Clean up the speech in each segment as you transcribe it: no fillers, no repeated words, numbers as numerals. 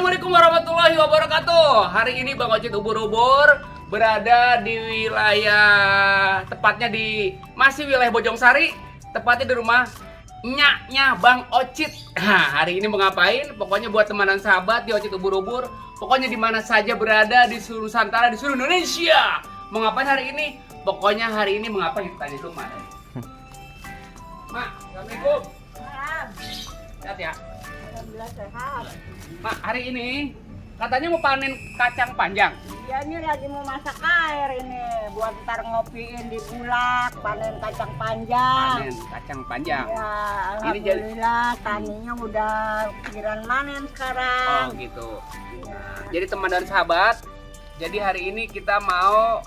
Assalamualaikum warahmatullahi wabarakatuh. Hari ini Bang Ocit ubur-ubur berada di wilayah, tepatnya masih wilayah Bojongsari, tepatnya di rumah nyaknya Bang Ocit. Nah, hari ini mau ngapain? Pokoknya buat teman dan sahabat di Ocit ubur-ubur, pokoknya di mana saja berada di seluruh Nusantara, di seluruh Indonesia. Mau ngapain hari ini? Pokoknya hari ini mau ngapain? Tanya dulu, Mak. Mak, Assalamualaikum. Sehat ya? Alhamdulillah sehat. Mak, hari ini katanya mau panen kacang panjang. Iya, ini lagi mau masak air ini buat ntar ngopiin di bulak, panen kacang panjang. Panen kacang panjang. Ya, Ini jadi alhamdulillah taninya udah pikiran manen sekarang. oh gitu. Ya. Jadi teman dan sahabat, jadi hari ini kita mau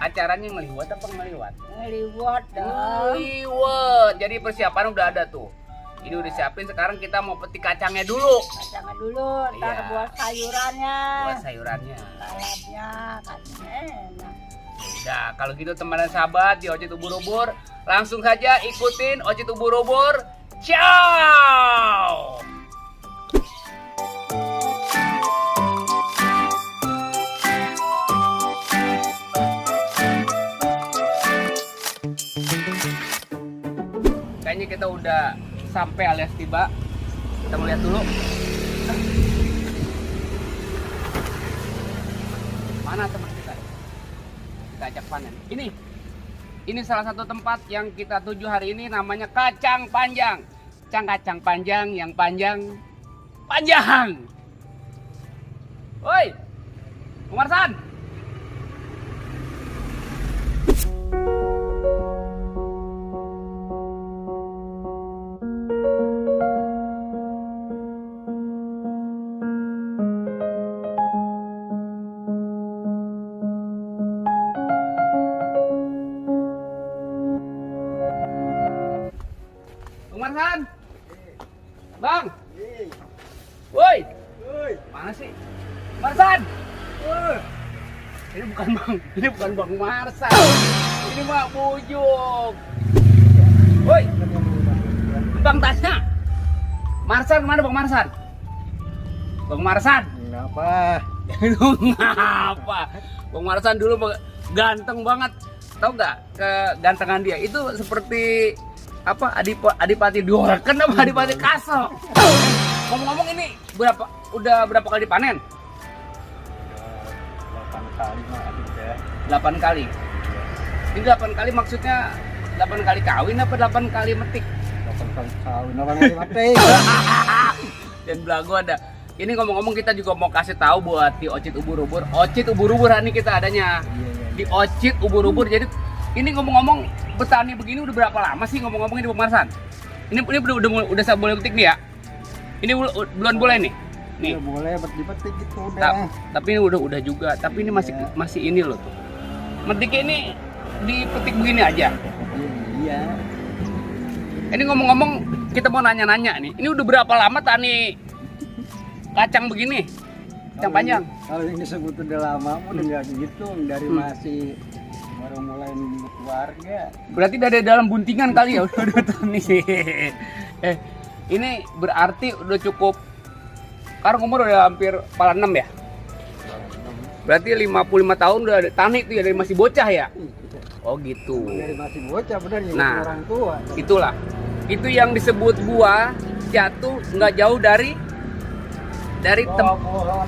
acaranya ngeliwat apa ngeliwat? Ngeliwat dong. Ngeliwat. Jadi persiapan udah ada tuh. Ini udah siapin, sekarang kita mau petik kacangnya dulu. Kacangnya dulu, ntar Iya. buat sayurannya. Buat sayurannya. Saladnya, kacangnya enak. Nah, kalau gitu teman dan sahabat di Ocit ubur-ubur, langsung saja ikutin Ocit ubur-ubur. Ciao. Kayaknya kita udah sampai alias tiba. Kita mau lihat dulu. Mana teman kita? Kita ajak panen. Ini salah satu tempat yang kita tuju hari ini, namanya Kacang Panjang. Kacang panjang yang panjang. Woi, Bang Marsan. Bang Marsan. Bang. Woi. Mana sih? Marsan. Ini bukan Bang Marsan. Ini Mak Bujung. Woi. Bang tanya. Marsan mana Bang Marsan? Bang Marsan. Kenapa? Ngapa? Bang Marsan dulu ganteng banget. Tahu nggak kegantengan dia? Itu seperti apa? Adipati Dolken apa Adipati Kasel. Ngomong-ngomong, ini udah berapa kali dipanen? 8 kali mah ada. 8 kali. Ini 8 kali maksudnya 8 kali kawin apa 8 kali metik? 8 kali kawin, 8 kali mati. Dan belagu ada. Ini ngomong-ngomong, kita juga mau kasih tahu buat di Ocit ubur-ubur. Ocit ubur-ubur ini kita adanya di Ocit ubur-ubur. Jadi ini ngomong-ngomong, petani begini udah berapa lama sih ngomong-ngomong ini Bang Marsan? Ini udah saya boleh petik nih ya? Ini bulan boleh nih? Nih. Ya, boleh dipetik gitu udah. Tapi ini udah juga. Tapi ini masih ini loh tuh. Metiknya ini dipetik begini aja. Iya. Ini ngomong-ngomong, kita mau nanya-nanya nih. Ini udah berapa lama tani kacang begini? Kacang panjang. Kalau yang disebut udah lama, udah nggak gitu dari masih baru mulai keluarga. Berarti dari dalam buntingan kali ya udah tani. Ini berarti udah cukup. Sekarang umur udah hampir kepala 6 ya. Berarti 55 tahun udah tani tuh ya, dari masih bocah ya. Oh gitu. Dari masih bocah benar ya, Nah, orang tua. Itulah. Itu yang disebut buah jatuh nggak jauh dari pohonnya.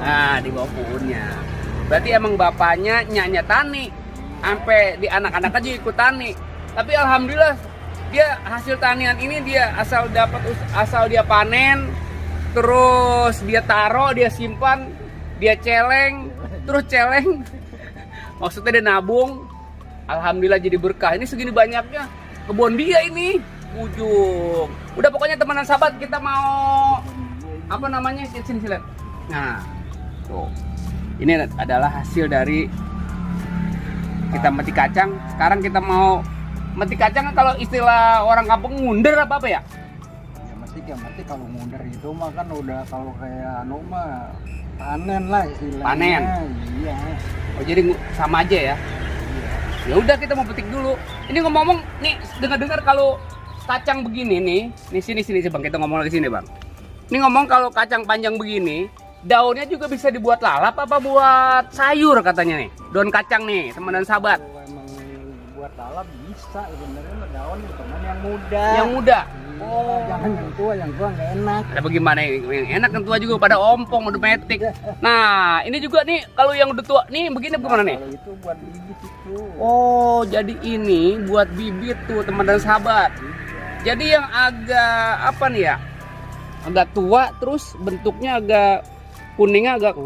Nah, di bawah pohonnya. Berarti emang bapaknya nyanya tani. Sampai di anak-anak aja ikut tani. Tapi alhamdulillah dia hasil tanian ini dia asal dia panen, terus dia taruh, dia simpan, dia celeng, terus celeng. Maksudnya dia nabung. Alhamdulillah jadi berkah. Ini segini banyaknya kebun dia ini. Ujung. Udah pokoknya teman dan sahabat, kita mau apa namanya? Sini. Nah, tuh. Ini adalah hasil dari kita metik kacang. Sekarang kita mau metik kacang, kalau istilah orang kampung ngunder apa ya? Ya mesti kalau mundur itu mah kan udah, kalau kayak anu mah panen lah istilahnya. Panen. Iya. Oh, jadi sama aja ya? Ya udah, kita mau petik dulu. Ini ngomong-ngomong nih, dengar-dengar kalau kacang begini nih sini sih Bang, kita ngomong lagi sini Bang. Ini ngomong kalau kacang panjang begini, daunnya juga bisa dibuat lalap apa buat sayur katanya nih. Daun kacang nih, teman dan sahabat. Kalau emang buat lalap bisa sebenarnya mah daun cuman yang muda. Yang muda. Oh, jangan yang tua nggak enak. Ada bagaimana yang enak, yang tua juga pada ompong, udah metik. Nah, ini juga nih kalau yang udah tua nih begini gimana nih? Kalau itu buat bibit itu. Oh, jadi ini buat bibit tuh teman dan sahabat. Jadi yang agak apa nih ya? Agak tua terus bentuknya agak kuningnya agak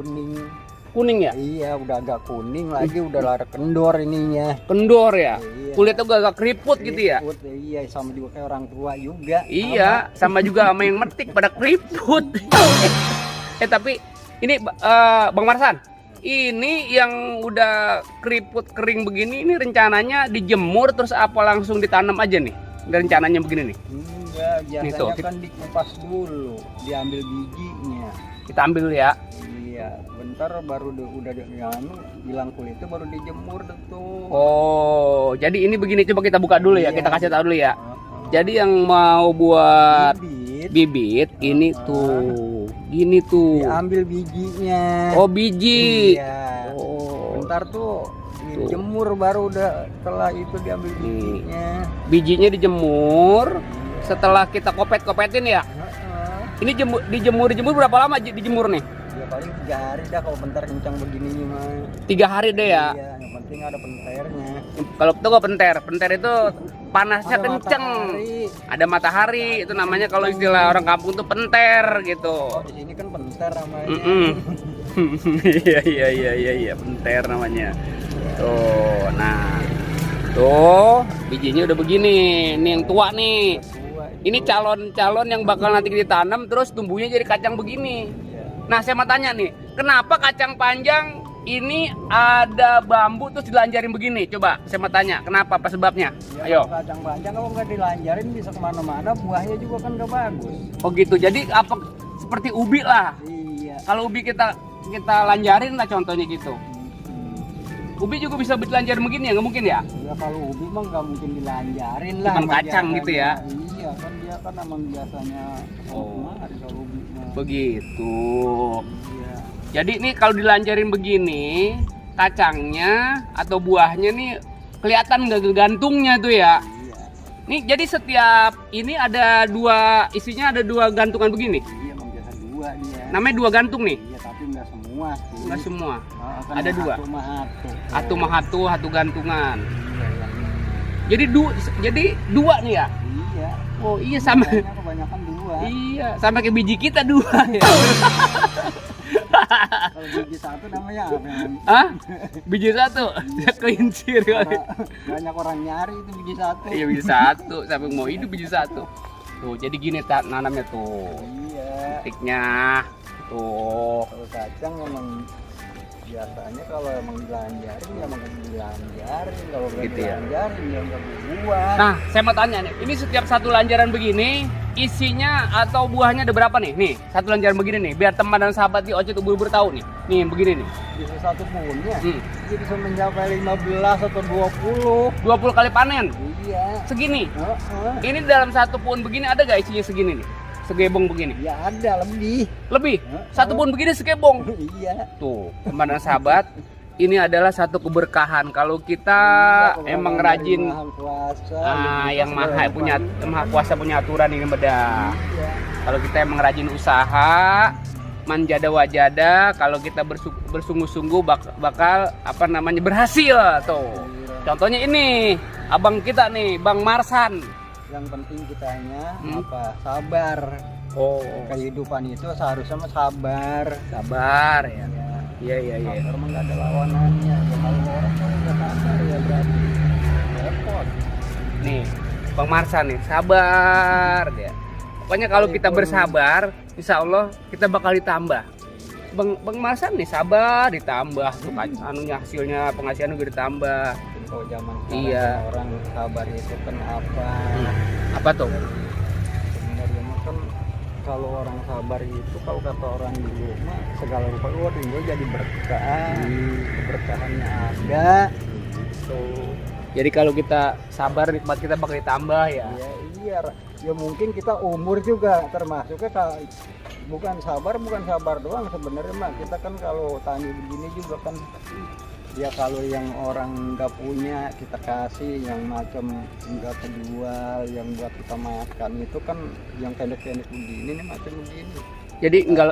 kuning ya? Iya, udah agak kuning lagi, udah lara kendor ininya. Kendor ya? Iya. Kulitnya agak keriput gitu ya? Keriput, iya, sama juga kayak orang tua juga. Iya, sama juga sama yang metik pada keriput. Tapi ini Bang Marsan, ini yang udah keriput kering begini, ini rencananya dijemur terus apa langsung ditanam aja nih? Rencananya begini nih. Enggak, biasanya tuh, kan dikupas dulu, diambil bijinya. Kita ambil dulu ya. Iya, bentar baru udah hilang kulitnya baru dijemur tuh. Oh, jadi ini begini, coba kita buka dulu ya, Iya. kita kasih tahu dulu ya. Jadi yang mau buat Bibit, bibit ini tuh, gini tuh. diambil bijinya. Oh, biji. Iya. Oh, Bentar tuh dijemur baru udah setelah itu diambil bijinya. bijinya dijemur. Setelah kita kopet-kopetin ya. Heeh. Ini dijemur berapa lama dijemur nih? Ya paling 3 hari dah kalau bentar kencang begini mah. 3 hari deh ya. Iya, yang penting ada penternya. Kalau itu gak penter itu panasnya Ada kenceng. matahari. Ada matahari, itu namanya kalau istilah orang kampung tuh penter gitu. Oh, di sini kan penter namanya. Iya, penter namanya. Tuh, nah, tuh bijinya udah begini. Ini yang tua nih. Tua. Ini calon-calon yang bakal nanti ditanam terus tumbuhnya jadi kacang begini. Iya. Nah, saya mau tanya nih, kenapa kacang panjang ini ada bambu terus dilanjarin begini? Coba saya mau tanya, kenapa? Apa sebabnya? Ya, Ayo. kalau kacang panjang kalau nggak dilanjarin bisa kemana-mana, buahnya juga kan nggak bagus. Oh gitu. Jadi apa seperti ubi lah. Iya. Kalau ubi kita lanjarin lah contohnya gitu. Ubi juga bisa dilanjarin begini ya? Nggak mungkin ya? Ya kalau ubi mah nggak mungkin dilanjarin lah. Cuman sama kacang biasanya. gitu ya? Iya kan dia kan emang biasanya kemari kalau ubi mah. Begitu. Iya. Jadi ini kalau dilanjarin begini, kacangnya atau buahnya nih kelihatan nggak gantungnya tuh ya? Iya. Nih jadi setiap ini ada isinya ada 2 gantungan begini. Iya emang biasa 2 dia. Namanya 2 gantung nih. Iya tapi nggak semua sih. Enggak semua. Kan Ada 2. Satu mah satu. Satu gantungan. Iya yang Jadi 2 nih ya. iya. Oh iya sama. Kebanyakan 2. Iya, sama kayak biji kita 2 ya. Kalau biji satu namanya apa? Hah? Biji 1. Kelincir kali. Banyak orang nyari itu biji satu. Iya biji 1, sampai mau hidup biji 1. Tuh, jadi gini nanamnya tuh. Iya. Tiknya tuh. Kalau kacang emang biasanya kalau emang dilanjarin ya emang dilanjarin, kalau nggak Gitu ya. dilanjarin ya nggak berbuah. Nah, saya mau tanya nih, ini setiap satu lanjaran begini, isinya atau buahnya ada berapa nih? Nih, satu lanjaran begini nih, biar teman dan sahabat di Ocit Ubur-Ubur tahu nih. Nih, begini nih. Bisa satu pohonnya, Hmm. dia bisa mencapai 15 atau 20. 20 kali panen. Iya. Segini. Heeh. Ini dalam satu pohon begini ada gak isinya segini nih? Segebong begini. Ya ada lebih. Lebih. Satu pohon begini segebong. Iya. Tuh, teman dan sahabat, ini adalah satu keberkahan kalau kita Kalau emang dari rajin. Maha Kuasa, Yang maha kuasa punya aturan ini beda. Iya. Kalau kita emang rajin usaha, manjada wajada, kalau kita bersungguh-sungguh bakal berhasil tuh. Contohnya ini, abang kita nih, Bang Marsan. Yang penting kitanya Hmm. sabar. Oh, Kehidupan itu seharusnya mah sabar. sabar ya. Ya. Iya. Sabar mah nggak ada lawanannya. Ya, kalau orang nggak sabar ya berarti repot. Nih, Bang Marsan nih, sabar dia. Pokoknya kalau kita bersabar, insya Allah kita bakal ditambah. Bang Marsan nih sabar ditambah tuh hasilnya penghasilan juga ditambah. Kalau zaman sekarang Iya. orang sabar itu kan apa? Apa tuh? Sebenarnya mah kan kalau orang sabar itu kalau kata orang dulu mah segala rupa itu jadi berkah. Keberkahannya ada. Tuh. Jadi kalau kita sabar nikmat kita bakal ditambah ya. Ya iya. Ya mungkin kita umur juga termasuknya kalau bukan sabar doang sebenarnya mah. Kita kan kalau tani begini juga kan ya kalau yang orang nggak punya kita kasih, yang macam nggak kejual, yang buat kita makan itu kan yang pendek-pendek begini nih macam begini. Jadi nggak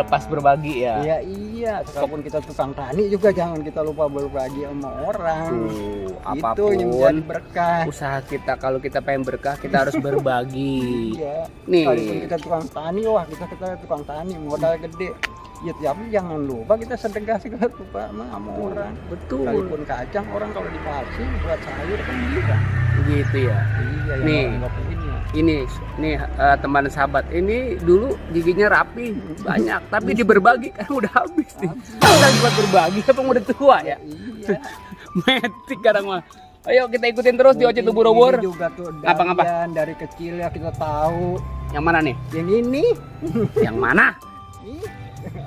lepas berbagi ya. Iya iya, sekalipun kita tukang tani juga jangan kita lupa berbagi sama orang. Itu Apapun yang menjadi berkah. usaha kita, kalau kita pengen berkah kita harus berbagi. Iya. Nih. Sekalipun kita tukang tani, wah kita tukang tani modal gede. Ya tapi jangan lupa kita sedekah segala lupa sama orang. Betul. Sekalipun kacang orang kalau dikasih buat sayur kan bisa. Gitu ya. Iya, yang Nih. orang nggak punya. Ini teman sahabat, ini dulu giginya rapi banyak, tapi berbagi kan udah habis nih. Kita buat berbagi apa udah tua ya? Iya. Metik kadang mah. Ayo kita ikutin terus di Ocit Ubur-Ubur. Ini juga tuh Ngapa-ngapa? dari kecil ya kita tahu. Yang mana nih? Yang ini. Yang mana? Ih,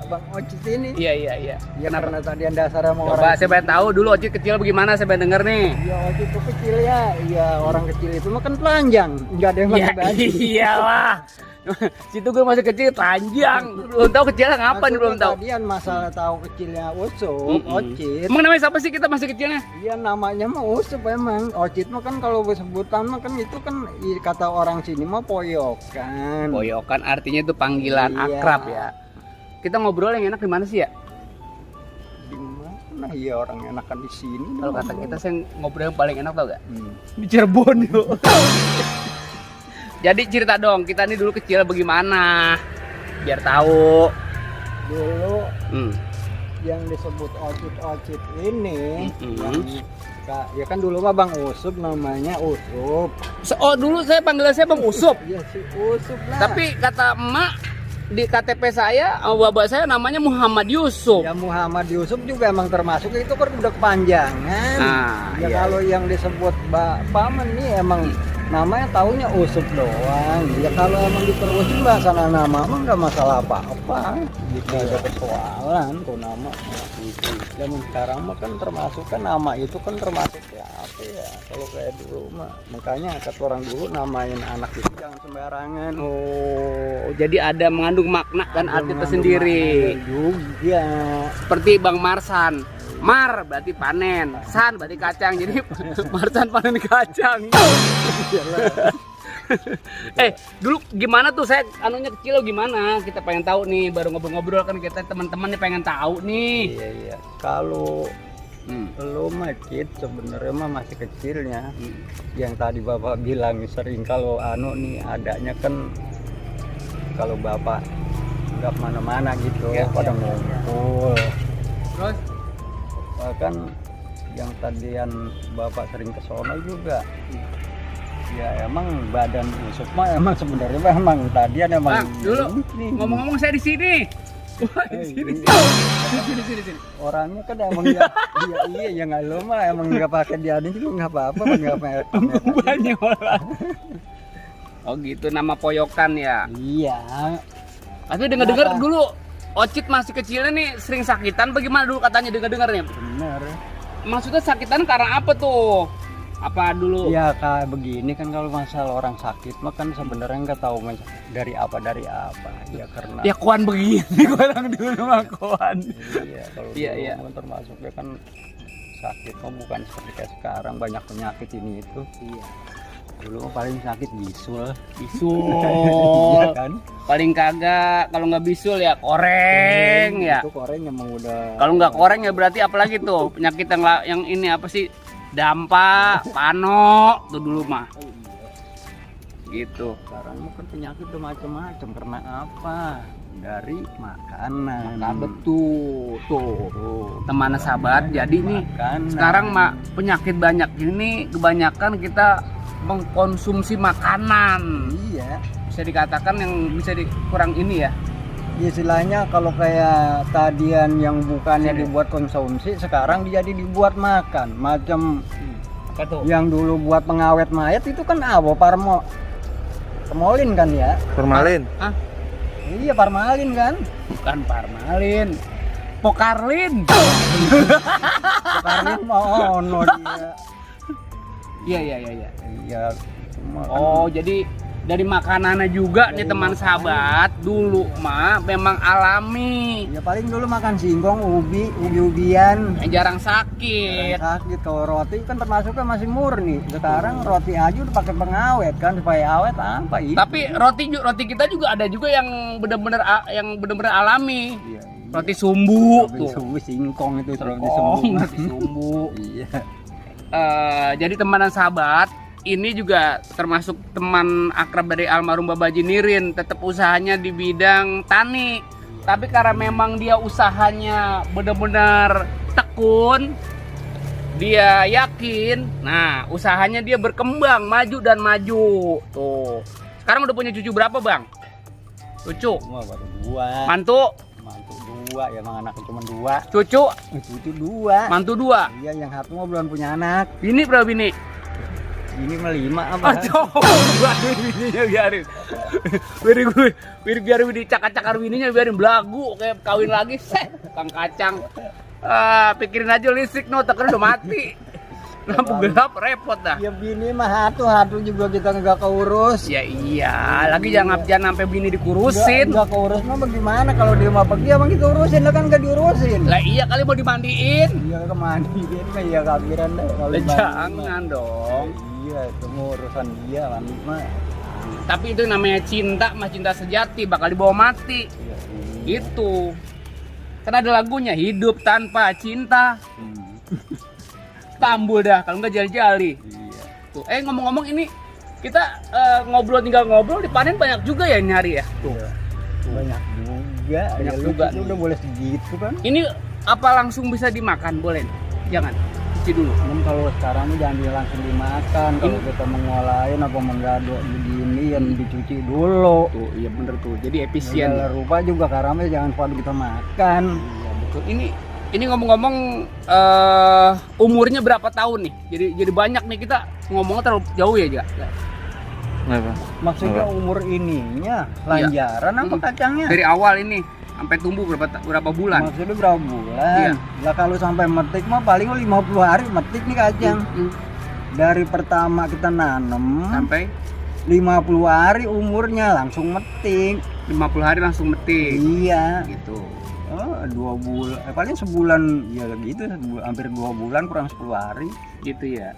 Abang Ocit ini. Iya. Ya karena tadian dasar sama Coba orang. saya pengen tahu dulu Ocit kecil bagaimana, saya pengen denger nih. Ya Ocit itu kecil ya. Iya orang kecil itu mah kan telanjang. Enggak ada yang Ya pakai baju. iyalah. Situ gue masih kecil telanjang. Belum tahu kecilnya ngapa nih, belum tahu. Tadian masalah tahu kecilnya Usup, Mm-mm. Ocit. Emang namanya siapa sih kita masih kecilnya? Iya namanya mah Usup emang. Ocit mah kan kalau sebutan mah kan itu kan kata orang sini mah poyokan. Boyokan artinya itu panggilan Iya. akrab ya. Kita ngobrol yang enak di mana sih ya? Di mana ya orang enakan di sini? Kalau kata kita saya ngobrol yang paling enak tau gak? Hmm. Di Cirebon yuk. Jadi cerita dong, kita ini dulu kecil bagaimana? Biar tahu. Dulu Hmm. yang disebut Ocit ini Mm-mm. ya kan dulu mah Bang Usup namanya Usup. Oh dulu saya panggilan saya Bang Usup. Iya si Usup lah. Tapi kata emak di KTP saya, bapak saya namanya Muhammad Yusuf. Ya Muhammad Yusuf juga emang termasuk itu kan udah kepanjangan. Nah, Ya iya. kalau yang disebut Paman nih emang namanya taunya Usup doang. Ya kalau emang diterusin bahasa nama mah nggak masalah apa-apa. Gitu ada persoalan kok nama. Zaman sekarang mah kan termasuk kan nama itu kan termasuk ya apa ya kalau kayak dulu mah. Makanya kata orang dulu namain anak itu jangan sembarangan. Oh, jadi ada mengandung makna dan arti Mengandung tersendiri. makna juga. Seperti Bang Marsan. Mar berarti panen, san berarti kacang. Jadi Marsan panen kacang. Dulu gimana tuh saya anunya kecil lo gimana? Kita pengen tahu nih, baru ngobrol-ngobrol kan kita teman-teman nih pengen tahu nih. Iya. Kalau lo mah Cid sebenarnya mah masih kecilnya. Yang tadi Bapak bilang sering kalau anu nih adanya kan kalau Bapak nggak mana-mana gitu Ya, pada ya. ngumpul. Terus Bahkan yang tadian Bapak sering ke sono juga. Ya emang badan Usup mah emang sebenarnya emang tadian emang Bang, dulu nih. ngomong-ngomong saya di sini. Wah, di sini. Sini. Orangnya kan emang iya ya nggak lo mah emang nggak pakai diadin juga nggak apa-apa nggak pamer. Banyak orang. Oh gitu, nama poyokan ya. Iya. Tapi dengar-dengar dulu Ocit masih kecilnya nih sering sakitan bagaimana dulu katanya dengar-dengar nih. Bener. Maksudnya sakitan karena apa tuh? Apa dulu? Ya kayak begini kan kalau masalah orang sakit mah kan sebenarnya nggak tahu dari apa ya karena Ya kuan begini orang dulu mah kuan. iya kalau Iya, dulu iya. mah termasuknya kan sakit mah bukan seperti kayak sekarang banyak penyakit ini itu. Iya. Dulu mah paling sakit bisul. Bisul. Iya kan? Paling kagak kalau nggak bisul ya koreng ya. Itu koreng emang udah. Kalau nggak koreng ya berarti apalagi tuh penyakit yang ini apa sih? Dampak, pano tuh dulu mah. Gitu. Sekarang mah kan penyakit udah macam-macam karena apa? Dari makanan. Nah, betul tuh. Teman sahabat, jadi nih Makanan. sekarang penyakit banyak ini kebanyakan kita mengkonsumsi makanan. Iya. Bisa dikatakan yang bisa kurang ini ya. Istilahnya kalau kayak tadian yang bukannya dibuat konsumsi sekarang jadi dibuat makan macam Apa tuh? yang dulu buat pengawet mayat itu kan apa formalin kan ya. Formalin. Ah, Iya formalin kan. bukan parmalin. Pokarlin. Formalin mau ono dia. Iya. Iya cuma kan Oh, jadi dari makanannya juga nih teman sahabat. Dulu mah memang alami, Ya paling dulu makan singkong, ubi-ubian. jarang sakit. Sakit. Kalau roti kan termasuknya masih murni. Sekarang roti aja udah pakai pengawet kan supaya awet apa itu. Tapi roti kita juga ada juga yang bener-bener alami. Iya, Roti sumbu Roti tuh. sumbu singkong itu roti Singkong, sumbu. roti sumbu. Iya. Jadi teman dan sahabat, ini juga termasuk teman akrab dari almarhum Babaji Nirin. Tetap usahanya di bidang tani. Tapi karena memang dia usahanya benar-benar tekun, dia yakin, nah usahanya dia berkembang, maju dan maju. Tuh. Sekarang udah punya cucu berapa, Bang? Cucu, Semua baru 2. mantu, Mantu 2, ya emang anaknya cuma 2. cucu, Cucu 2. mantu 2. Iya, yang satu mah belum punya anak. Bini berapa bini? Ini mah 5 apa? Oh, coba bininya biarin. Biar Widi cakar-cakar bininya, biarin belagu kayak kawin lagi, tukang kacang. Pikirin aja listrik no, tekan udah mati. Lampu gelap repot dah. Ya bini mah hatu juga kita nggak keurus. Ya iya, lagi jangan sampai bini dikurusin. Nggak keurus mah bagaimana kalau dia mau pergi emang kita urusin, lah kan nggak diurusin. Lah iya kali mau dimandiin. Iya kemandi dia mah ya kabiran deh kalau Lah dimandiin jangan mah. dong. Iya itu mah urusan dia mandi mah. Tapi itu namanya cinta, mah cinta sejati bakal dibawa mati. Iya, Itu. Kan ada lagunya, hidup tanpa cinta tambul dah kalau nggak jali-jali. Iya. Tuh, ngomong-ngomong ini kita tinggal ngobrol dipanen banyak juga ya ini hari ya. Tuh. Iya. Banyak juga. Banyak Ya, juga lu nih. udah boleh segitu kan. Ini apa langsung bisa dimakan? Boleh? Jangan. Cuci dulu. Cuman kalau sekarang ini jangan langsung dimakan. Kalau kita mengolahin apa menggado begini yang dicuci dulu. Tuh, iya bener tuh. Jadi Segala efisien. rupa juga karamnya jangan pada kita makan. Iya betul. Ini ngomong-ngomong umurnya berapa tahun nih? Jadi banyak nih kita ngomongnya terlalu jauh ya, Ja. Maksudnya umur ininya lanjaran apa kacangnya? Dari awal ini sampai tumbuh berapa bulan? Maksudnya berapa bulan? Iya. Lah kalau sampai metik mah paling 50 hari metik nih kacang. Dari pertama kita nanem Sampai 50 hari umurnya langsung metik. 50 hari langsung metik. Iya. Gitu. Oh, 2 bulan. Paling sebulan ya gitu, hampir 2 bulan kurang 10 hari. Gitu ya.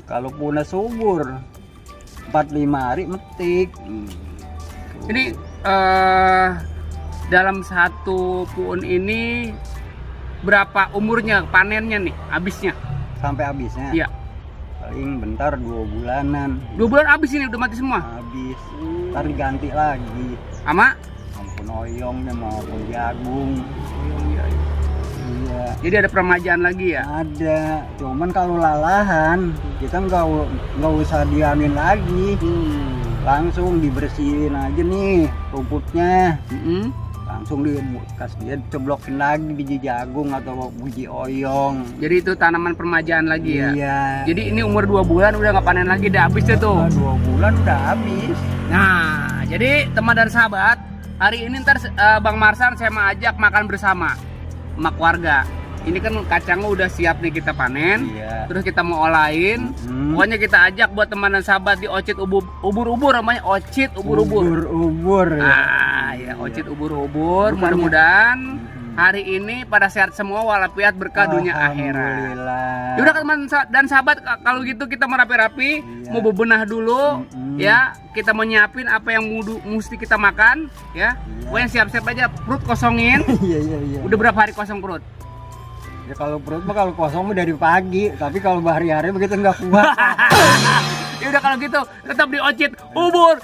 Kalau punah subur 45 hari metik. Ini dalam satu pohon ini berapa umurnya panennya nih habisnya? Sampai habisnya. Iya. Paling bentar 2 bulanan. 2 bulan habis ini udah mati semua. Habis. Ntar diganti lagi. Sama? Maupun oyongnya maupun jagung. Iya. Jadi ada peremajaan lagi ya? Ada. Cuman kalau lalahan kita nggak usah diamin lagi. Langsung dibersihin aja nih rumputnya. Langsung dikasih dia ceblokin lagi biji jagung atau biji oyong. Jadi itu tanaman peremajaan lagi ya? Iya. Jadi ini umur 2 bulan udah nggak panen lagi, udah habis deh tuh. 2 bulan udah habis. Nah, jadi teman dan sahabat, hari ini ntar Bang Marsan saya mau ajak makan bersama sama keluarga. Ini kan kacangnya udah siap nih kita panen. Iya. Terus kita mau olahin. Pokoknya kita ajak buat teman dan sahabat di Ocit Ubur-ubur, namanya Ocit Ubur-ubur. Ubur ya. Ya Ocit Ubur-ubur. Mudah-mudahan hari ini pada sehat semua walafiat berkah dunia akhirat. Alhamdulillah. Yaudah teman dan sahabat, kalau gitu kita mau rapi-rapi, mau bebenah dulu, ya. Kita mau nyiapin apa yang mesti kita makan, ya. Pokoknya siap-siap aja, perut kosongin. Iya. Udah berapa hari kosong perut? Ya kalau perut mah kalau kosong mah dari pagi, tapi kalau hari-hari begitu nggak kuat. Ya udah kalau gitu tetap di Ocit Ubur-ubur.